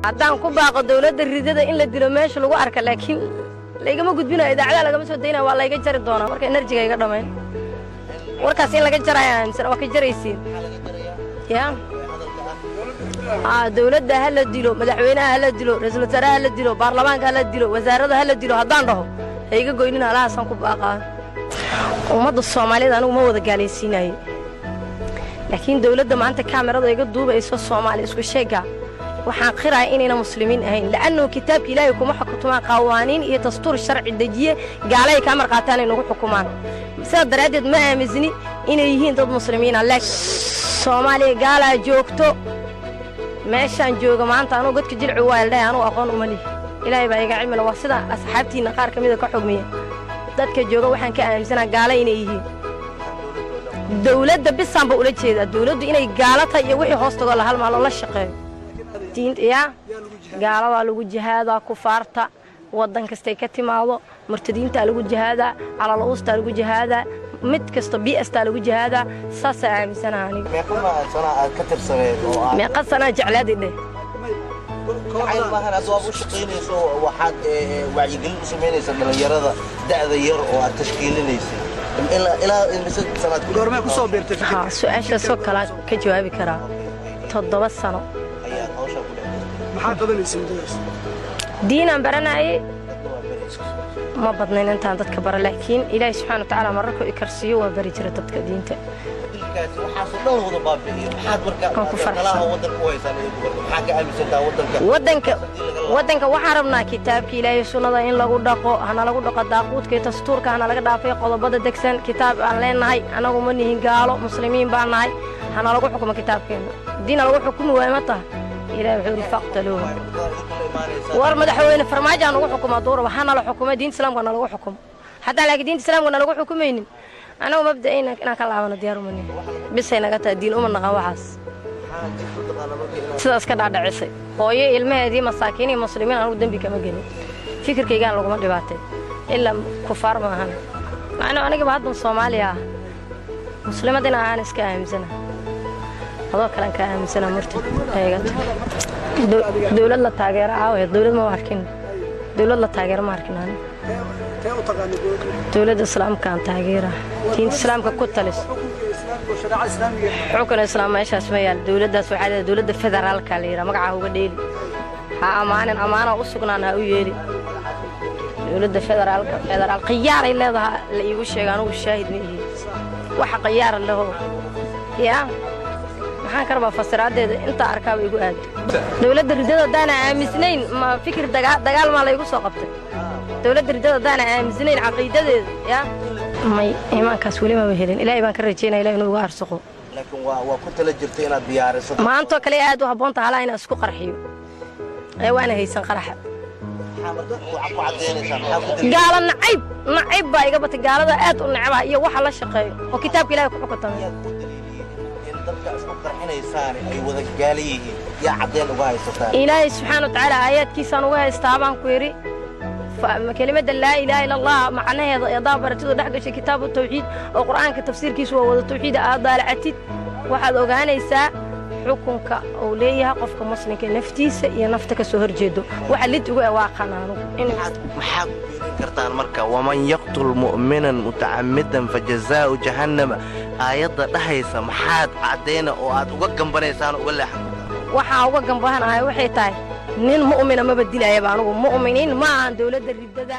Haddaan ku baaqo dowladda ridada in la dilo meesha lagu arka, laakiin laygama gudbinayo, idaacadaha lagama soo daynaya, waa layga jari doonaa. Marka energy-ga iga dhammayn warkaas in laga jaraya aaminsan, waa ka jaraysiin. Ya dowladda ha la dilo, madaxweynaha ha la dilo, ra-iisul wasaaraha ha la dilo, baarlamaanka ha la dilo, wasaaradda ha la dilo. Haddaan dhaho ha iga goynin, halahaasaan ku baaqaa. Ummadda Soomaaliyada anigu ma wada gaalaysiinayo, laakiin dowladda maanta kaamirada iga duubayso, Soomaali isku sheega, waxaan qiraya inayna Muslimiin ahayn, la'annahu kitaabka Ilaahay kuma xukumaan. Qawaaniin iyo dastuur sharci dejiye gaalay kaa marqaataan ay nagu xukumaan. Sidaa daraaddeed ma aaminsni inay yihiin dad Muslimiina. Laakiin Soomaaliya gaalaa joogto. Meeshaan jooga maanta anugu godka Jilci waa ildhahay, anugu aqoon uma lihi, Ilaahay baa iga cilmila. Waa sida asxaabtiinna qaar ka mida ka xugmiya. Dadka jooga waxaan ka aaminsanaa gaala inay yihiin. Dowladda bisaanba ula jeedaa, dowladdu inay gaalo tahay iyo wixii hoos tago la halmaalo la shaqeeyo. Diinta yaa gaaladaa lagu jihaadaa, kufaarta waddan kastay ka timaado, murtadiintaa lagu jihaadaa, calala-uustaa lagu jihaadaa, mid kasta biastaa lagu jihaadaa. Saasaa aaminsanaha aniga. Meeqa sanaa jeclaadi dheh? Jacayl maahan, aad waad u shaqaynayso, waxaad wacyigelin u samaynaysaa dhalinyarada da'da yar oo aad tashkiilinaysay. Ilaa imise sanaad? Goormee ku soo biirtay? Haa, su-aashaasoo kalaa ka jawaabi karaa. 7 sano. Ayaad hawshaa ku dhex jirtay? Maxaa qabanaysay muddadaas? Diinaan baranayay. Ma badnayn intaan dadka bara, laakiin Ilaahi subxana wa tacaala mararku i karsiiyo waa bari jira dadka diinta. Dilkaasi waxaasoo dhan wada baabi'iyo, maxaad marka Waan ku faraxsan. talaha waddanka u haysaan idinku? Marka maxaa ka aaminsantaa waddanka? Waddanka waxaan rabnaa kitaabka Ilaahay, sunnada in lagu dhaqo. Hana lagu dhaqo daaquudka iyo dastuurka, hana laga dhaafay qodobada degsan. Kitaab aan leenahay, annagu ma nihin gaalo, Muslimiin baan nahay. Hana lagu xukumo kitaabkeenna. Haddiina lagu xukumi waayo, ma taha Ilahi wuxuu yidhi faqtaluuhu. War madaxweyne Farmaajo aan ugu xukumo duuraba, hana la xukumo, diinta Islaamka na lagu xukumo hataa. Laakiin diinta Islaamka na lagu xukumaynin, anagu mabda'ayna inaan ka laabano diyaar uma nihin. Bisay naga tahay, diin uma naqan waxaas. Sidaas ka dhaadhacisay hooyo ilmaheedii masaakiin iyo Muslimiin, anugu dembi kama gelin, fikirkaygaan laguma dhibaatay, ilaa kufaar maahan. Macnuu anigaba haddan Soomaaliya ah, Muslimad in ahaan iska aaminsana, adoo kalean ka aaminsana. Murtad eegata dowlad la taageero caawa, dowlad ma arkin, dowlad la taageero ma arkin ani. Tee u taqaana dowladda? Dowladda Islaamkaan taageera, diinta Islaamka ku talis. Xukunka Islaamka oo shareecada Islaamiga. Xukun Islaam meeshaas ma yaal. Dowladdaas waxaa leedahay dowladda federaalka la yidhaha. Magacaa uga dheeli, ha ammaanin, ammaana u sugnaan ha u yeeli. Dowladda federaalka, federaal khiyaaray leedaha la iigu sheega, anugu shaahid ma ihi. Waxa khiyaara leho yaa maxaan ka rabaa fasiraaddeeda? Intaa arkaaba igu aado. Dowladda riddada haddaana aaminsanayn, ma fikir dagaal maa laygu soo qabtay? Dowladda riddada haddaana aaminsanayn caqiidadeeda, yaa may iimaankaas weli maba helin. Ilaahay baan ka rajaynaya, Ilahi inuu igu arsuqo. Laakiin waa ku tala jirtay inaad diyaariso. Maantoo kale aad u habboonta halaa inaan isku qarxiyo ee waana haysan qaraxa. Maxaa marka ku caddaynaysaa? Maxaa ku daliil? Gaalo nacayb, nacayb baa iga batay. Gaalada aad u necbaa iyo waxa la shaqeeyo oo kitaabka Ilahay ku xukutamay. Yaa ku daliiliyey in dadka isku qarxinaysaani ay wada gaala yihiin? Yaa caddeen uga haysataan? Ilaahay subxaana wa tacaala aayaadkiisaan uga haystaa baan ku yidhi. Kelimada laa ilaaha ila Allah macnaheeda hadaa baratidu dhex gashay kitaabu tawxiid oo Qur'aanka tafsiirkiisu waa wada tawxiid aad daalacatid, waxaad ogaanaysaa xukunka uu leeyahay qofka Muslimka naftiisa iyo nafta ka soo horjeedo. Waxa lid uga waa qanaano. Maxaa ku biirin kartaan marka "waman yaqtul mu'minan mutacammidan fajazaa'u jahannama" aayadda dhahaysa? Maxaad caddayna oo aad uga gambanaysaan, uga leexan kartaan? Waxaa uga gambahanahay waxay tahay nin mu'mina maba dilayaba. Anugu mu'miniin ma ahan dowladda riddada.